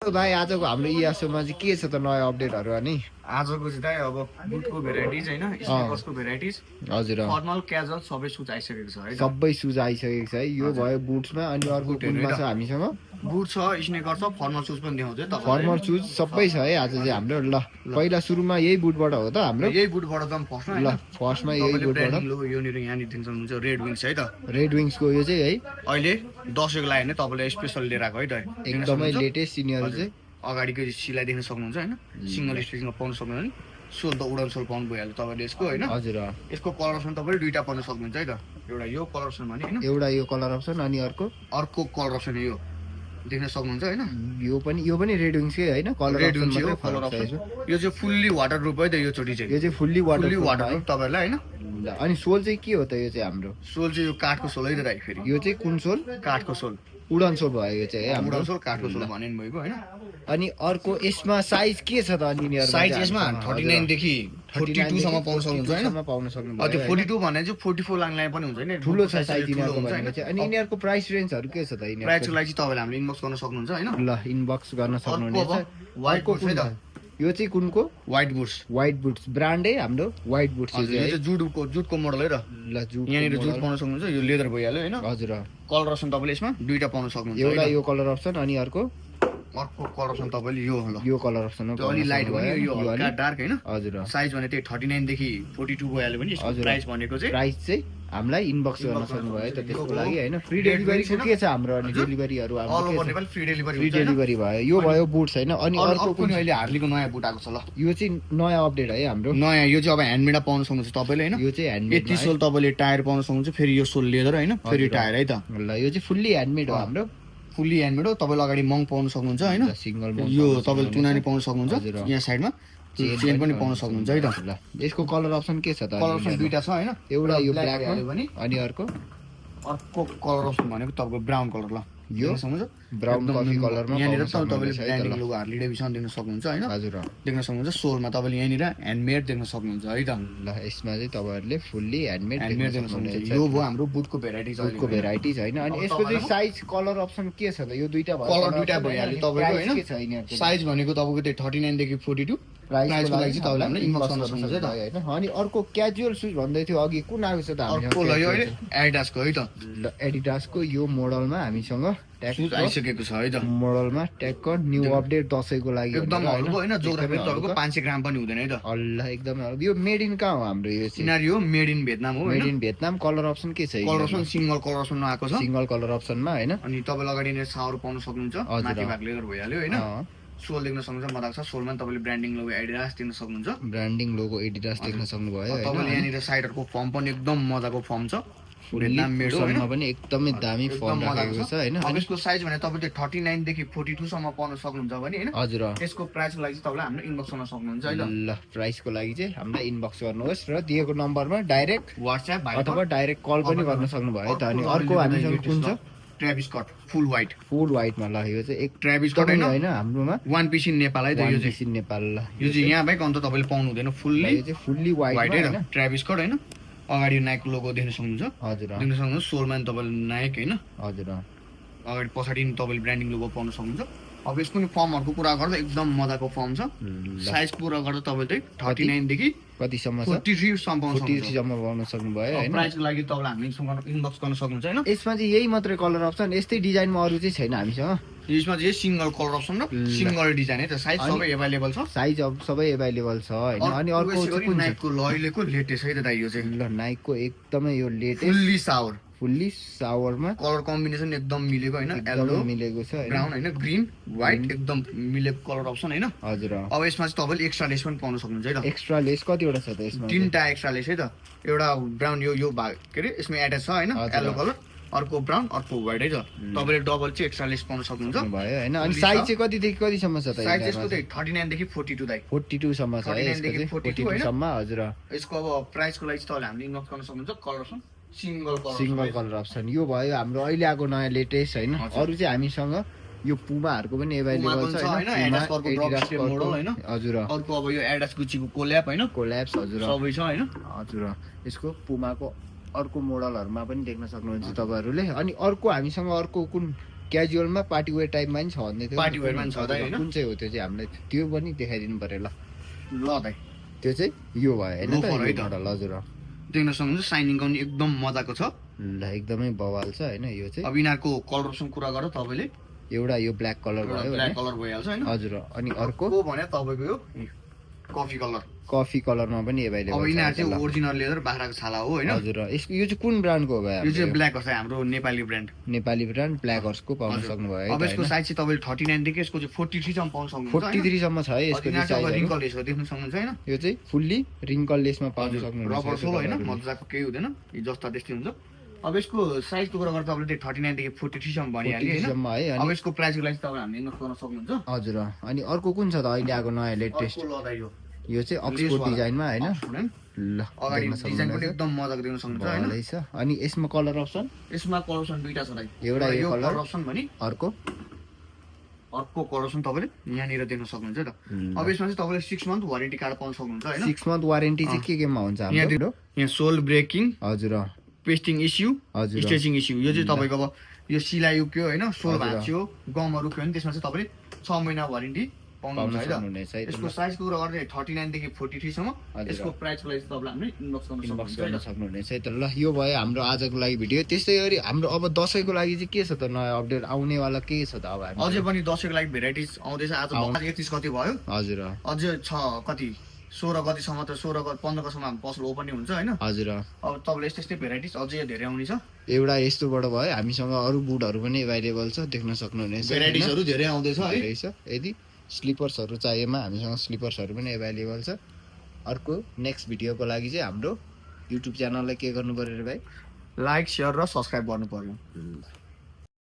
भाइ आजको हाम्रो इयासोमा चाहिँ के छ त नयाँ अपडेटहरू अनि आजको चाहिँ दाइ अब बुटको भेराइटिज हैन स्निकर्सको भेराइटिज हजुर फर्मल क्याजुअल सबै सुज आइसकेको छ है सबै सुज आइसकेको छ है यो भयो बुट्समा अनि अर्को कुनमा छ हामीसँग बुट छ स्निकर छ फर्मल सुज पनि देखाउँछु है तपाईलाई फर्मल सुज सबै छ है आज चाहिँ हाम्रो ल पहिला सुरुमा यही बुटबाट हो त हाम्रो यही बुटबाट त फर्स्टमा ल फर्स्टमा यही बुटबाट यो निर यहाँनिर दिन सक्नुहुन्छ रेड विङ्स है त रेड विङ्सको यो चाहिँ है अहिले दशैंको लागि नै तपाईले स्पेशल लिएर आएको है त एकदमै लेटेस्ट सिनियर चाहिँ अगाडिको सिलाइ देख्न सक्नुहुन्छ हैन सिंगल स्टिचमा पाउन सक्नुहुन्छ सोल त उडान सोल पाउनु भइहाल्यो तपाईले यसको हैन हजुर यसको कलर अप्सन तपाईले दुईटा पाउन सक्नुहुन्छ है त एउटा यो कलर अप्सन भने हैन एउटा यो कलर अप्सन अनि अर्को कलर अप्सन यो देख्न सक्नुहुन्छ हैन यो पनि रेड विङ्सकै हैन कलर रेड विङ्स हो कलर अप्सन यो चाहिँ फुल्ली वाटर प्रुफ है त यो चोटी चाहिँ यो चाहिँ फुल्ली वाटर प्रुफ तपाईहरुलाई हैन अनि सोल चाहिँ के हो त यो चाहिँ हाम्रो सोल चाहिँ यो काठको सोल है त राइ फेरि यो चाहिँ कुन सोल काठको सोल उडान सोल भयो यो चाहिँ है उडान सोल काठको सोल भन्ने भएको हैन अनि अर्को यसमा साइज के छ त अनि साइज यसमा 39 देखि 42 सम्म पाउन सक्नुहुन्छ हैन पाउन सक्नुहुन्छ त्यो 42 भने चाहिँ 44 लाग्ने पनि हुन्छ नि ठुलो छ साइज यिनीहरुको भनेको चाहिँ अनि यिनीहरुको प्राइस रेन्जहरु के छ त यिनीहरु प्राइसको लागि चाहिँ तपाईले हामीले इनबक्स गर्न सक्नुहुन्छ हैन ल इनबक्स गर्न सक्नुहुनेछ व्हाइट बुट्स है त यो चाहिँ कुनको व्हाइट बुट्स ब्रान्ड है हाम्रो व्हाइट बुट्स यो चाहिँ जुटको मोडल है त ल जुट यहाँनिर जुट पाउन सक्नुहुन्छ यो लेदर भइहाल्यो हैन हजुर कलर अप्सन तपाईले यसमा दुईटा पाउन सक्नुहुन्छ एउटा यो कलर अप्सन अनि अर्को कलर अप्सन तपाईले यो हो यो कलर अप्सन हो अलि लाइट भयो यो हल्का डार्क हैन हजुर साइज भने त्यही 39 देखि 42 भइहाल्यो भने यसको प्राइस भनेको चाहिँ प्राइस चाहिँ हामीलाई इनबक्स गर्न सक्नुभयो त त्यसको लागि हैन फ्री डेलिभरीको के छ हाम्रो अनि डेलिभरीहरु all over Nepal free delivery भयो यो भयो बुट्स हैन अनि अर्को कुन अहिले हार्लीको नयाँ बुट आएको छ ल यो चाहिँ नयाँ अपडेट है हाम्रो नयाँ यो चाहिँ अब ह्यान्डमेड पाउन सक्नुहुन्छ तपाईले हैन यो चाहिँ ह्यान्डमेड यति सोल तपाईले टायर पाउन सक्नुहुन्छ फेरि यो सोल लेदर हैन फेरि टायर है त ल यो चाहिँ फुल्ली ह्यान्डमेड हो हाम्रो फुल्ली ह्यान्डमेड हो तपाईले अगाडि मङ पाउन सक्नुहुन्छ हैन सिंगल यो तपाईले तुनानी पाउन सक्नुहुन्छ यहाँ साइडमा चेन पनि पाउन सक्नुहुन्छ है त ल यसको कलर अप्सन के छ त कलर अप्सन दुईटा छ हैन एउटा यो ब्ल्याक भने अनि अर्को कलर अप्सन भनेको तपाईको ब्राउन कलर ल यो सक्नुहुन्छ ब्राउन कफी कलरमा यहाँनिर तपाईले ब्रान्डिङ लोगो हार्ली डेभिसन देख्न सक्नुहुन्छ हैन हजुर देख्न सक्नुहुन्छ सोलमा तपाईले यहाँनिर ह्यान्डमेड देख्न सक्नुहुन्छ है त ल यसमा चाहिँ तपाईहरुले फुल्ली ह्यान्डमेड देख्न सक्नुहुन्छ यो भयो हाम्रो बुटको भेराइटिज हैन अनि यसको चाहिँ साइज कलर अप्सन के छ त यो दुईटा भयो कलर दुईटा भइहाल्यो तपाईको हैन साइज भनेको तपाईको त्यही 39 देखि 42 प्राइसको लागि चाहिँ तपाईले हामीले इनबक्स गर्न सक्नुहुन्छ हैन अनि अर्को क्याजुअल सुज भन्दै थियो अघि कुन आएको छ त हामीसँग अर्को यो अहिले एडिडासको है त ल एडिडासको यो मोडलमा हामीसँग सुज आइसकेको छ है त मोडलमा ट्यागको न्यू अपडेट दशैंको लागि एकदम हल्को हैन जोग्राफी तपाईको 500 ग्राम पनि हुँदैन है त अल्ला एकदमै यो मेड इन कहाँ हो हाम्रो यो सिनारियो मेड इन भियतनाम हो made in Vietnam colour option के छ colour option single colour option आएको छ सिंगल कलर अप्सनमा हैन अनि तपाईले अगाडि नै सावर पाउन सक्नुहुन्छ माथि भाग लेदर भइहाल्यो हैन सोल देख्न सक्नुहुन्छ मजाक छ सोलमा तपाईले ब्रान्डिङ लोगो एडिडास देख्न सक्नुहुन्छ ब्रान्डिङ लोगो एडिडास देख्न सक्नुभयो हैन तपाईले यहाँनिर साइडहरुको फर्म पनि एकदम मजाको फर्म छ भियतनाम मेड हो हैन पनि एकदमै दामी फर्म राखेको छ हैन अब यसको साइज भने तपाईले 39 देखि 42 सम्म पाउन सक्नुहुन्छ भने हैन हजुर यसको प्राइसको लागि चाहिँ तपाईले हाम्रो इनबक्स गर्न सक्नुहुन्छ है ल प्राइसको लागि चाहिँ हामीलाई इनबक्स गर्नुहोस् र दिएको नम्बरमा डाइरेक्ट WhatsApp अथवा डाइरेक्ट कल पनि गर्न सक्नुभयो त अनि अर्को हामीसँग कुन छ ट्रेभिस स्कट फुल व्हाइटमा ल यो चाहिँ एक ट्रेभिस स्कट हैन हाम्रोमा वान पिस इन नेपाल है त यो चाहिँ नेपाल ल यो चाहिँ यहाँ बाइक अन्त तपाईले पाउनु हुँदैन फुल्ली यो चाहिँ फुल्ली व्हाइट हैन ट्रेभिस स्कट हैन अगाडि नाइक लोगो देख्न सक्नुहुन्छ हजुर देख्न सक्नुहुन्छ सोलमा तपाईले नाइक हैन हजुर अगाडि पछाडि तपाईले ब्रान्डिङ लोगो पाउन सक्नुहुन्छ अब यसको नि फर्महरुको कुरा गर्दा एकदम मजाको फर्म छ साइज कुरा गर्दा तपाईले 39 देखि कति सम्म छ 43 सम्म पाउन सक्नुहुन्छ 43 सम्म पाउन सक्नुभयो हैन प्राइसको लागि तपाईले हामीसँग इनबक्स गर्न सक्नुहुन्छ हैन यसमा चाहिँ यही मात्रै कलर अप्सन यस्तै डिजाइनमा अरु चाहिँ छैन हामीसँग यसमा चाहिँ सिंगल कलर अप्सन र सिंगल डिजाइन है त साइज सबै अवेलेबल छ साइज अब सबै अवेलेबल छ हैन अनि अर्को चाहिँ कुन नाइकको लइलेको लेटेस्ट है त दाइ यो चाहिँ ल नाइकको एकदमै यो लेटेस्ट फुल्ली सावरमा कलर कम्बिनेसन एकदम मिलेको हैन येलो मिलेको छ हैन ब्राउन हैन ग्रीन व्हाइट एकदम मिलेको कलर अप्सन हैन हजुर अब यसमा चाहिँ तपाईले एक्स्ट्रा लेस पनि पाउन सक्नुहुन्छ है त एक्स्ट्रा लेस कतिवटा छ त यसमा तीनटा एक्स्ट्रा लेस है त एउटा ब्राउन यो भाग के रे यसमा एट्याच छ हैन येलो कलर अर्को ब्राउन अर्को व्हाइट है त तपाईले डबल चाहिँ एक्स्ट्रा लेस पाउन सक्नुहुन्छ भयो हैन अनि साइज चाहिँ कति देखि कति सम्म छ त साइज यसको चाहिँ 39 देखि 42 दाइ 42 सम्म छ 39 देखि 42 सम्म हजुर यसको अब प्राइसको लागि चाहिँ तपाईले हामीले इनबक्स गर्न सक्नुहुन्छ colour option single colour option यो भयो हाम्रो अहिले आएको नयाँ लेटेस्ट हैन अरु चाहिँ हामीसँग यो पुमाहरुको पनि अवेलेबल छ हैन एडिडासको मोडल हैन हजुर अर्को अब यो एडिडास गुच्चीको कोल्याब हैन कोल्याब्स हजुर सबै छ हैन हजुर यसको पुमाको अर्को मोडलहरुमा पनि देख्न सक्नुहुन्छ तपाईहरुले अनि अर्को हामीसँग अर्को कुन क्याजुअलमा पार्टी वेयर टाइपमा पनि छ भन्दै थियो पार्टी वेयरमा पनि छ दाइ, होइन? कुन चाहिँ हो त्यो चाहिँ हामीलाई त्यो पनि देखाइदिनु पर्यो ल ल दाइ त्यो चाहिँ यो भयो होइन त लोफर है यो त। मोडल हजुर देख्न सक्नुहुन्छ साइनिङ पनि एकदम मजाको छ। ल एकदमै बवाल छ होइन यो चाहिँ अब यिनीहरूको कलरसँग कुरा गर्दा तपाईँले एउटा यो ब्ल्याक कलर भयो ब्ल्याक होइन कलर भइहाल्छ होइन। हजुर अनि अर्को को भने तपाईँको यो कफी कलर। कफी कलरमा पनि अब एभाइलेबल यिनीहरू छ चाहिँ ओरिजिनल लेदर बाख्राको छाला हो होइन। हजुर यसको यो चाहिँ कुन ब्रान्डको हो भाइ यो चाहिँ हाम्रो? ब्ल्याक हर्स हाम्रो Nepali brand. Nepali brand black हर्सको पाउन हजुर। सक्नुभयो है अब यसको त साइज चाहिँ तपाईँले 39 देखि यसको चाहिँ 43 सम्म पाउन सक्नुहुन्छ होइन। 43 सम्म छ है यसको यिनीहरू चाहिँ अब साइज रिङ्कल यसो देख्न सक्नुहुन्छ होइन। यो चाहिँ फुल्ली रिङ्कल लेसमा पाउन हजुर सक्नुहुन्छ रबर यसको सोल होइन कलरहरू। मजाको केही हुँदैन यो जस्ता त्यस्तै हुन्छ। अब यसको साइजको कुरा गर्दा तपाईँले 39 देखि 43 सम्म भनिहाल्यो 43 होइन। सम्म है अब अनि यसको प्राइसको लागि तपाईँ हामीले इन्भेस्ट गर्न सक्नुहुन्छ। हजुर अनि अर्को कुन छ त अहिले आएको नयाँ लेटेस्ट अर्को लदा यो चाहिँ अक्सफोर्ड डिजाइनमा होइन होइन ल अगाडि देख्न डिजाइन पनि सक्नुहुन्छ एकदम मजाको देख्न सक्नुहुन्छ होइन। भलै छ अनि यसमा कलर अप्सन यसमा कलरसन दुईटा छ दाइ। एउटा यो यो कलर कलर अप्सन भने अर्को अर्को कलरसन तपाईँले यहाँनिर देख्न सक्नुहुन्छ त। ल। अब यसमा चाहिँ तपाईँले 6 मन्थ वारेन्टी कार्ड पाउन सक्नुहुन्छ होइन। 6 मन्थ वारेन्टी चाहिँ केमा हुन्छ यहाँ हाम्रो यहाँ सोल ब्रेकिङ हजुर पेस्टिङ इस्यु हजुर स्टेचिङ इस्यु यो चाहिँ तपाईँको अब यो सिलाइ उक्यो होइन सोल हजुर। भाँच्यो गमहरू उक्यो भने त्यसमा चाहिँ तपाईँले 6 महिना वारेन्टी पाउन पाउनुहुन्छ है त। सक्नुहुनेछ है यसको साइजको कुरा गर्दा 39 देखि 43 सम्म हजुर। यसको प्राइसको लागि चाहिँ तपाईँले हामीले इनबक्स गर्न इनबक्स सक्नुहुन्छ है गर्न त। सक्नुहुनेछ है त ल यो भयो हाम्रो आजको लागि भिडियो त्यस्तै गरी हाम्रो अब दसैँको लागि चाहिँ के छ त नयाँ अपडेट आउनेवाला के छ त अब हामी अझै पनि दसैँको लागि भेराइटिज आउँदैछ। आज 31 गति भयो हजुर अझै छ कति 16 गतिसम्म त 15 गतिसम्म हाम्रो पसल ओपन नै हुन्छ होइन। हजुर अब तपाईँले यस्तै यस्तै भेराइटिज अझै धेरै आउने छ। एउटा यस्तोबाट भयो हामीसँग अरू बुटहरू पनि एभाइलेबल छ देख्न सक्नुहुनेछ होइन? भेराइटिजहरू धेरै आउँदैछ है। धेरै छ यदि स्लिपर्सहरू चाहिएमा हामीसँग स्लिपर्सहरू पनि एभाइलेबल छ अर्को नेक्स्ट भिडियोको लागि चाहिँ हाम्रो युट्युब च्यानललाई के गर्नु पर्यो रे भाइ लाइक सेयर र सब्सक्राइब गर्नु पर्यो।